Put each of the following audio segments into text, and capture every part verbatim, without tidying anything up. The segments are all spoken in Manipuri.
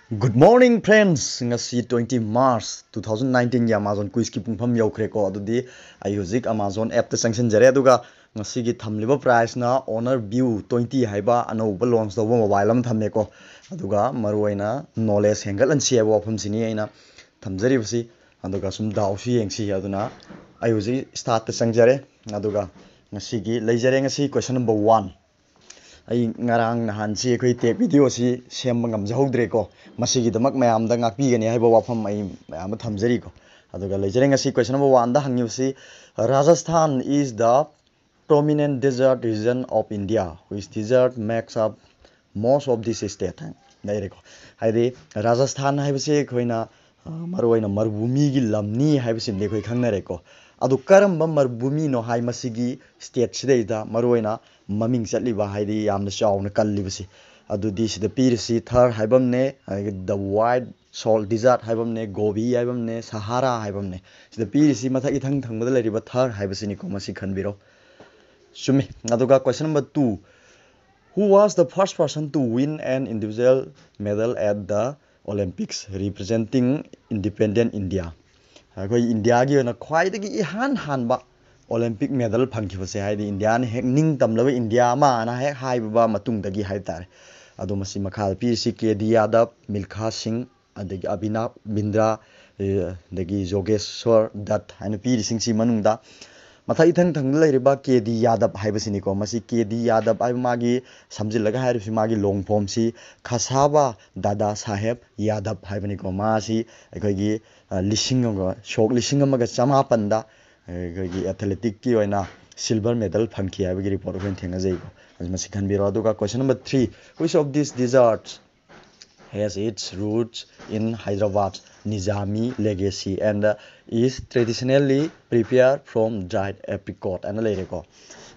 Good morning friends, ꯉꯁꯤ twenty March two thousand nineteenꯒꯤ Amazon quizꯀꯤ ꯄꯨꯡꯐꯝ ꯌꯧꯈ꯭ꯔꯦꯀꯣ꯫ ꯑꯗꯨꯗꯤ ꯑꯩ ꯍꯧꯖꯤꯛ Amazon appꯇ ꯆꯪꯁꯤꯟꯖꯔꯦ, ꯑꯗꯨꯒ ꯉꯁꯤꯒꯤ ꯊꯝꯂꯤꯕ prizeꯅ Honor View twenty ꯍꯥꯏꯕ ꯑꯅꯧꯕ launch ꯇꯧꯕ mobile ꯑꯃ ꯊꯝꯃꯦꯀꯣ꯫ ꯑꯗꯨꯒ ꯃꯔꯨꯑꯣꯏꯅ knowledge ꯍꯦꯟꯒꯠꯍꯟꯁꯤ ꯍꯥꯏꯕ ꯋꯥꯐꯝꯁꯤꯅꯤ ꯑꯩꯅ ꯊꯝꯖꯔꯤꯕꯁꯤ꯫ ꯑꯗꯨꯒ ꯁꯨꯝ ꯗꯥꯎꯁꯨ ꯌꯦꯡꯁꯤ꯫ ꯑꯗꯨꯅ ꯑꯩ ꯍꯧꯖꯤꯛ startꯇ ꯆꯪꯖꯔꯦ, ꯑꯗꯨꯒ ꯉꯁꯤꯒꯤ ꯂꯩꯖꯔꯦ꯫ ꯉꯁꯤ question number one꯫ ꯑꯩ ꯉꯔꯥꯡ ꯅꯍꯥꯟꯁꯤ ꯑꯩꯈꯣꯏ tech videoꯁꯤ ꯁꯦꯝꯕ ꯉꯝꯖꯍꯧꯗ꯭ꯔꯦꯀꯣ꯫ ꯃꯁꯤꯒꯤꯗꯃꯛ ꯃꯌꯥꯝꯗ ꯉꯥꯛꯄꯤꯒꯅꯤ ꯍꯥꯏꯕ ꯋꯥꯐꯝ ꯑꯩ ꯃꯌꯥꯝ ꯑꯃ ꯊꯝꯖꯔꯤꯀꯣ꯫ ꯑꯗꯨꯒ ꯂꯩꯖꯔꯦ ꯉꯁꯤ question number oneꯗ ꯍꯪꯉꯤꯕꯁꯤ, Rajasthan is the prominent desert region of India, which desert makes up most of this state ꯍꯥꯏꯅ ꯂꯩꯔꯦꯀꯣ꯫ ꯍꯥꯏꯗꯤ ꯔꯥꯖꯁꯊꯥꯟ ꯍꯥꯏꯕꯁꯤ ꯑꯩꯈꯣꯏꯅ, ꯑ, ꯃꯔꯨꯑꯣꯏꯅ ꯃꯔꯨꯚꯨꯃꯤꯒꯤ ꯂꯝꯅꯤ ꯍꯥꯏꯕꯁꯤꯃꯗꯤ ꯑꯩꯈꯣꯏ ꯈꯪꯅꯔꯦꯀꯣ꯫ ꯑꯗꯨ ꯀꯔꯝꯕ ꯃꯔꯨꯚꯨꯃꯤꯅꯣ ꯍꯥꯏ ꯃꯁꯤꯒꯤ stateꯁꯤꯗꯩꯗ ꯃꯔꯨꯑꯣꯏꯅ ꯃꯃꯤꯡ ꯆꯠꯂꯤꯕ, ꯍꯥꯏꯗꯤ ꯌꯥꯝꯅ ꯆꯥꯎꯅ ꯀꯜꯂꯤꯕꯁꯤ? ꯑꯗꯨꯗꯤ ꯁꯤꯗ ꯄꯤꯔꯤꯁꯤ ꯊꯥꯔ ꯍꯥꯏꯕ ꯑꯃꯅꯦ, ꯑꯗꯒꯤ the white salt desert ꯍꯥꯏꯕ ꯑꯃꯅꯦ, ꯒꯣꯕꯤ ꯍꯥꯏꯕ ꯑꯃꯅꯦ, ꯁꯍꯥꯔꯥ ꯍꯥꯏꯕ ꯑꯃꯅꯦ꯫ ꯁꯤꯗ ꯄꯤꯔꯤꯁꯤ ꯃꯊꯛ ꯏꯊꯪ ꯊꯪꯕꯗ ꯂꯩꯔꯤꯕ ꯊꯥꯔ ꯍꯥꯏꯕꯁꯤꯅꯤꯀꯣ, ꯃꯁꯤ ꯈꯟꯕꯤꯔꯣ꯫ ꯆꯨꯝꯃꯤ꯫ ꯑꯗꯨꯒ question number two, who was the first person to win an individual medal at the Olympics representing independent India? ꯑꯩꯈꯣꯏ ꯏꯟꯗꯤꯌꯥꯒꯤ ꯑꯣꯏꯅ ꯈ꯭ꯋꯥꯏꯗꯒꯤ ꯏꯍꯥꯟ ꯍꯥꯟꯕ Olympic medal ꯐꯪꯈꯤꯕꯁꯦ, ꯍꯥꯏꯗꯤ ꯏꯟꯗꯤꯌꯥꯅ ꯍꯦꯛ ꯅꯤꯡꯇꯝꯂꯕ ꯏꯟꯗꯤꯌꯥ ꯑꯃ ꯑꯅ ꯍꯦꯛ ꯍꯥꯏꯕ ꯃꯇꯨꯡꯗꯒꯤ ꯍꯥꯏꯕ ꯇꯥꯔꯦ꯫ ꯑꯗꯣ ꯃꯁꯤ ꯃꯈꯥꯗ ꯄꯤꯔꯤꯁꯤ ꯀꯦ ꯗꯤ ꯌꯥꯗꯕ, ꯃꯤꯜꯈꯥ ꯁꯤꯡ, ꯑꯗꯒꯤ ꯑꯕꯤꯅꯥꯕ ꯕꯤꯟꯗ꯭ꯔꯥ, ꯑꯦ, ꯑꯗꯒꯤ ꯖꯣꯒꯦꯁꯣꯔ ꯗꯠ ꯍꯥꯏꯅ ꯄꯤꯔꯤꯁꯤꯡꯁꯤ ꯃꯅꯨꯡꯗ ꯃꯊꯛ ꯏꯊꯪ ꯊꯪꯕꯗ ꯂꯩꯔꯤꯕ ꯀꯦ ꯗꯤ ꯌꯥꯗꯕ ꯍꯥꯏꯕꯁꯤꯅꯤꯀꯣ꯫ ꯃꯁꯤ ꯀꯦ ꯗꯤ ꯌꯥꯗꯕ ꯍꯥꯏꯕ ꯃꯥꯒꯤ ꯁꯝꯖꯤꯜꯂꯒ ꯍꯥꯏꯔꯤꯕꯁꯤ ꯃꯥꯒꯤ long formꯁꯤ ꯈꯁꯥꯕꯥ ꯗꯥꯗꯥ ꯁꯥꯍꯦꯕ ꯌꯥꯗꯕ ꯍꯥꯏꯕꯅꯤꯀꯣ꯫ ꯃꯥꯁꯤ ꯑꯩꯈꯣꯏꯒꯤ, ꯑ, ꯂꯤꯁꯤꯡ ꯑꯃꯒ, ꯁꯣꯛ ꯂꯤꯁꯤꯡ ꯑꯃꯒ ꯆꯃꯥꯄꯟꯗ ꯑꯩꯈꯣꯏꯒꯤ athleticsꯀꯤ ꯑꯣꯏꯅ silver medal ꯐꯪꯈꯤ ꯍꯥꯏꯕꯒꯤ report ꯑꯩꯈꯣꯏꯅ ꯊꯦꯡꯅꯖꯩꯀꯣ꯫ ꯑꯗꯨ ꯃꯁꯤ ꯈꯟꯕꯤꯔꯣ꯫ ꯑꯗꯨꯒ question number three, which of these deserts has its roots in Hyderabad Nizami legacy and is traditionally prepared from dried apricot ꯍꯥꯏꯅ ꯂꯩꯔꯦꯀꯣ꯫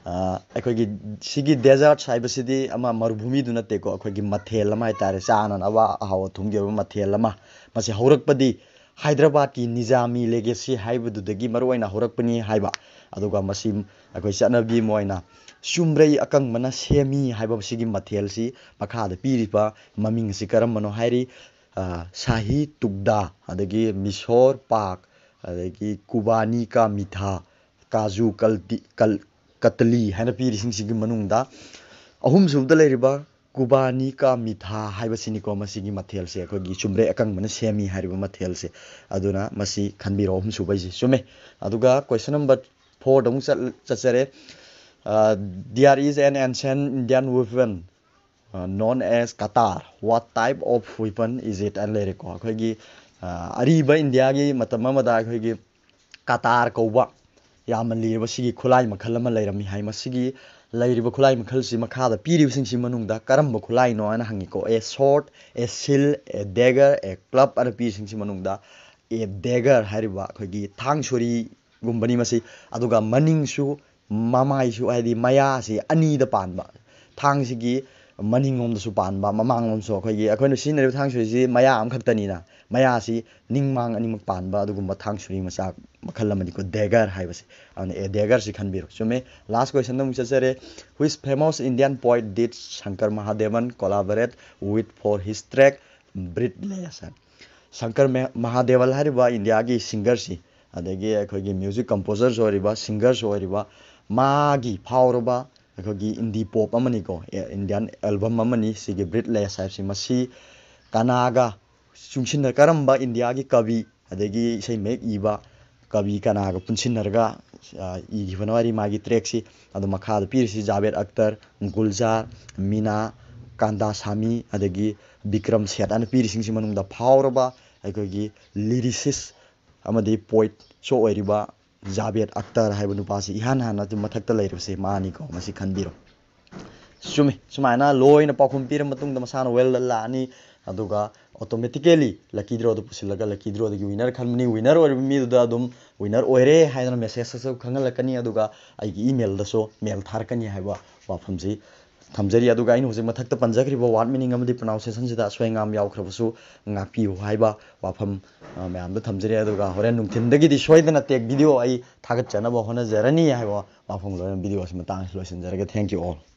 ꯑ, ꯑꯩꯈꯣꯏꯒꯤ ꯁꯤꯒꯤ deserts ꯍꯥꯏꯕꯁꯤꯗꯤ ꯑꯃ ꯃꯔꯨꯚꯨꯃꯤꯗꯨ ꯅꯠꯇꯦꯀꯣ, ꯑꯩꯈꯣꯏꯒꯤ ꯃꯊꯦꯜ ꯑꯃ ꯍꯥꯏꯇꯥꯔꯦ, ꯆꯥꯅꯅꯕ ꯑꯍꯥꯎ ꯑꯊꯨꯝꯒꯤ ꯑꯣꯏꯕ ꯃꯊꯦꯜ ꯑꯃ꯫ ꯃꯁꯤ ꯍꯧꯔꯛꯄꯗꯤ ꯍꯥꯏꯗ꯭ꯔꯕꯥꯗꯀꯤ ꯅꯤꯖꯥꯃꯤ legacy ꯍꯥꯏꯕꯗꯨꯗꯒꯤ ꯃꯔꯨꯑꯣꯏꯅ ꯍꯧꯔꯛꯄꯅꯤ ꯍꯥꯏꯕ꯫ ꯑꯗꯨꯒ ꯃꯁꯤ ꯑꯩꯈꯣꯏ ꯆꯠꯅꯕꯤ ꯑꯃ ꯑꯣꯏꯅ ꯆꯨꯝꯕ꯭ꯔꯩ ꯑꯀꯪꯕꯅ ꯁꯦꯝꯃꯤ ꯍꯥꯏꯕ ꯁꯤꯒꯤ ꯃꯊꯦꯜꯁꯤ ꯃꯈꯥꯗ ꯄꯤꯔꯤꯕ ꯃꯃꯤꯡ ꯑꯁꯤ ꯀꯔꯝꯕꯅꯣ ꯍꯥꯏꯔꯤ꯫ ꯁꯥꯍꯤ ꯇꯨꯛꯗꯥ, ꯑꯗꯒꯤ ꯃꯤꯁꯣꯔ ꯄꯥꯛ, ꯑꯗꯒꯤ ꯀꯨꯕꯥꯅꯤ ꯀꯥ ꯃꯤꯊꯥ, ꯀꯥꯖꯨ ꯀꯜꯇꯤ ꯀꯜ ꯀꯇꯂꯤ ꯍꯥꯏꯅ ꯄꯤꯔꯤꯁꯤꯡꯁꯤꯒꯤ ꯃꯅꯨꯡꯗ ꯑꯍꯨꯝꯁꯨꯕꯗ ꯂꯩꯔꯤꯕ ꯀꯨꯕꯥꯅꯤ ꯀꯥ ꯃꯤꯊꯥ ꯍꯥꯏꯕꯁꯤꯅꯤꯀꯣ꯫ ꯃꯁꯤꯒꯤ ꯃꯊꯦꯜꯁꯦ ꯑꯩꯈꯣꯏꯒꯤ ꯆꯨꯝꯕ꯭ꯔꯦ ꯑꯀꯪꯕꯅ ꯁꯦꯝꯃꯤ ꯍꯥꯏꯔꯤꯕ ꯃꯊꯦꯜꯁꯦ꯫ ꯑꯗꯨꯅ ꯃꯁꯤ ꯈꯟꯕꯤꯔꯣ, ꯑꯍꯨꯝꯁꯨꯕꯩꯁꯦ ꯆꯨꯝꯃꯦ꯫ ꯑꯗꯨꯒ question number fourꯗ ꯑꯃꯨꯛ ꯆꯠ ꯆꯠꯆꯔꯦ꯫ There is an ancient Indian weapon known as katar. What type of weapon is it? ꯍꯥꯏꯅ ꯂꯩꯔꯦꯀꯣ꯫ ꯑꯩꯈꯣꯏꯒꯤ ꯑꯔꯤꯕ ꯏꯟꯗꯤꯌꯥꯒꯤ ꯃꯇꯝ ꯑꯃꯗ ꯑꯩꯈꯣꯏꯒꯤ ꯀꯇꯥꯔ ꯀꯧꯕ ꯌꯥꯝꯅ ꯂꯤꯔꯕ ꯁꯤꯒꯤ ꯈꯨꯠꯂꯥꯏ ꯃꯈꯜ ꯑꯃ ꯂꯩꯔꯝꯃꯤ ꯍꯥꯏ꯫ ꯃꯁꯤꯒꯤ ꯂꯩꯔꯤꯕ ꯈꯨꯠꯂꯥꯏ ꯃꯈꯜꯁꯤ ꯃꯈꯥꯗ ꯄꯤꯔꯤꯕꯁꯤꯡꯁꯤ ꯃꯅꯨꯡꯗ ꯀꯔꯝꯕ ꯈꯨꯠꯂꯥꯏꯅꯣ ꯍꯥꯏꯅ ꯍꯪꯉꯤꯀꯣ꯫ A sword, a shield, a dagger, a club ꯑꯅ ꯄꯤꯔꯤꯁꯤꯡꯁꯤ ꯃꯅꯨꯡꯗ a dagger ꯍꯥꯏꯔꯤꯕ ꯑꯩꯈꯣꯏꯒꯤ ꯊꯥꯡ ꯁꯣꯔꯤꯒꯨꯝꯕꯅꯤ ꯃꯁꯤ꯫ ꯑꯗꯨꯒ ꯃꯅꯤꯡꯁꯨ ꯃꯃꯥꯏꯁꯨ, ꯍꯥꯏꯗꯤ ꯃꯌꯥꯁꯤ ꯑꯅꯤꯗ ꯄꯥꯟꯕ, ꯊꯥꯡꯁꯤꯒꯤ ꯃꯅꯤꯡꯂꯣꯝꯗꯁꯨ ꯄꯥꯟꯕ, ꯃꯃꯥꯡꯂꯣꯝꯁꯨ꯫ ꯑꯩꯈꯣꯏꯒꯤ ꯑꯩꯈꯣꯏꯅ ꯁꯤꯖꯤꯟꯅꯔꯤꯕ ꯊꯥꯡ ꯁꯣꯔꯤꯁꯤ ꯃꯌꯥ ꯑꯃꯈꯛꯇꯅꯤꯅ, ꯃꯌꯥꯁꯤ ꯅꯤꯡꯃꯥꯡ ꯑꯅꯤꯃꯛ ꯄꯥꯟꯕ ꯑꯗꯨꯒꯨꯝꯕ ꯊꯥꯡ ꯁꯣꯔꯤ ꯃꯆꯥ ꯃꯈꯜ ꯑꯃꯅꯤꯀꯣ, dagger ꯍꯥꯏꯕꯁꯦ꯫ ꯑꯗꯨꯅ a daggerꯁꯤ ꯈꯟꯕꯤꯔꯣ꯫ ꯆꯨꯝꯃꯦ꯫ Last questionꯗ ꯑꯃꯨꯛ ꯆꯠꯆꯔꯦ꯫ Which famous Indian poet did Shankar Mahadevan collaborate with for his track Breathless? Shankar ꯃꯦ- ꯃꯍꯥꯗꯦꯋꯜ ꯍꯥꯏꯔꯤꯕ ꯏꯟꯗꯤꯌꯥꯒꯤ singerꯁꯤ, ꯑꯗꯒꯤ ꯑꯩꯈꯣꯏꯒꯤ music composerꯁꯨ ꯑꯣꯏꯔꯤꯕ, singerꯁꯨ ꯑꯣꯏꯔꯤꯕ, ꯃꯥꯒꯤ ꯐꯥꯎꯔꯕ ꯑꯩꯈꯣꯏꯒꯤ indie pop ꯑꯃꯅꯤꯀꯣ, ꯑꯦ- Indian album ꯑꯃꯅꯤ꯫ ꯁꯤꯒꯤ Breathless ꯍꯥꯏꯕꯁꯤ, ꯃꯁꯤ ꯀꯅꯥꯒ ꯆꯨꯡꯁꯤꯟꯅ- ꯀꯔꯝꯕ ꯏꯟꯗꯤꯌꯥꯒꯤ ꯀꯕꯤ ꯑꯗꯒꯤ ꯏꯁꯩ ꯃꯌꯦꯛ ꯏꯕ ꯀꯕꯤ ꯀꯅꯥꯒ ꯄꯨꯟꯁꯤꯟꯅꯔꯒ, ꯑ, ꯏꯈꯤꯕꯅꯣ ꯍꯥꯏꯔꯤ ꯃꯥꯒꯤ trackꯁꯤ꯫ ꯑꯗꯣ ꯃꯈꯥꯗ ꯄꯤꯔꯤꯁꯤ ꯖꯥꯕꯦꯗ ꯑꯛꯇꯔ, ꯒꯨꯜꯖꯥꯔ, ꯃꯤꯅꯥ, ꯀꯥꯟꯗꯥꯁꯥꯃꯤ, ꯑꯗꯒꯤ ꯕꯤꯀ꯭ꯔꯝ ꯁꯦꯊ ꯍꯥꯏꯅ ꯄꯤꯔꯤꯁꯤꯡꯁꯤ ꯃꯅꯨꯡꯗ ꯐꯥꯎꯔꯕ ꯑꯩꯈꯣꯏꯒꯤ lyricist ꯑꯃꯗꯤ poetꯁꯨ ꯑꯣꯏꯔꯤꯕ ꯖꯥꯕꯦꯗ ꯑꯛꯇꯔ ꯍꯥꯏꯕ ꯅꯨꯄꯥꯁꯤ ꯏꯍꯥꯟ ꯍꯥꯟꯅ ꯑꯗꯨꯝ ꯃꯊꯛꯇ ꯂꯩꯔꯤꯕꯁꯦ ꯃꯥꯅꯤꯀꯣ꯫ ꯃꯁꯤ ꯈꯟꯕꯤꯔꯣ꯫ ꯆꯨꯝꯃꯤ꯫ ꯁꯨꯃꯥꯏꯅ ꯂꯣꯏꯅ ꯄꯥꯎꯈꯨꯝ ꯄꯤꯔ ꯃꯇꯨꯡꯗ ꯃꯁꯥꯅ ꯋꯦꯜꯗ ꯂꯥꯛꯑꯅꯤ꯫ ꯑꯗꯨꯒ automatically lucky drawꯗ ꯄꯨꯁꯤꯜꯂꯒ lucky drawꯗꯒꯤ winner ꯈꯟꯕꯅꯤ꯫ Winner ꯑꯣꯏꯔꯤꯕ ꯃꯤꯗꯨꯗ ꯑꯗꯨꯝ winner ꯑꯣꯏꯔꯦ ꯍꯥꯏꯗꯅ messageꯇꯁꯨ ꯈꯪꯍꯜꯂꯛꯀꯅꯤ꯫ ꯑꯗꯨꯒ ꯑꯩꯒꯤ emailꯗꯁꯨ mail ꯊꯥꯔꯛꯀꯅꯤ ꯍꯥꯏꯕ ꯋꯥꯐꯝꯁꯤ ꯊꯝꯖꯔꯤ꯫ ꯑꯗꯨꯒ ꯑꯩꯅ ꯍꯧꯖꯤꯛ ꯃꯊꯛꯇ ꯄꯟꯖꯈ꯭ꯔꯤꯕ word meaning ꯑꯃꯗꯤ pronunciationꯁꯤꯗ ꯑꯁꯣꯏ ꯑꯉꯥꯝ ꯌꯥꯎꯈ꯭ꯔꯕꯁꯨ ꯉꯥꯛꯄꯤꯌꯨ ꯍꯥꯏꯕ ꯋꯥꯐꯝ, ꯑ, ꯃꯌꯥꯝꯗ ꯊꯝꯖꯔꯤ꯫ ꯑꯗꯨꯒ ꯍꯣꯔꯦꯟ ꯅꯨꯡꯊꯤꯟꯗꯒꯤꯗꯤ ꯁꯣꯏꯗꯅ tech video ꯑꯩ ꯊꯥꯒꯠꯆꯅꯕ ꯍꯣꯠꯅꯖꯔꯅꯤ ꯍꯥꯏꯕ ꯋꯥꯐꯝ ꯂꯣꯏꯅ videoꯁꯤ ꯃꯇꯥꯡꯁꯤ ꯂꯣꯏꯁꯤꯟꯖꯔꯒꯦ꯫ Thank you all꯫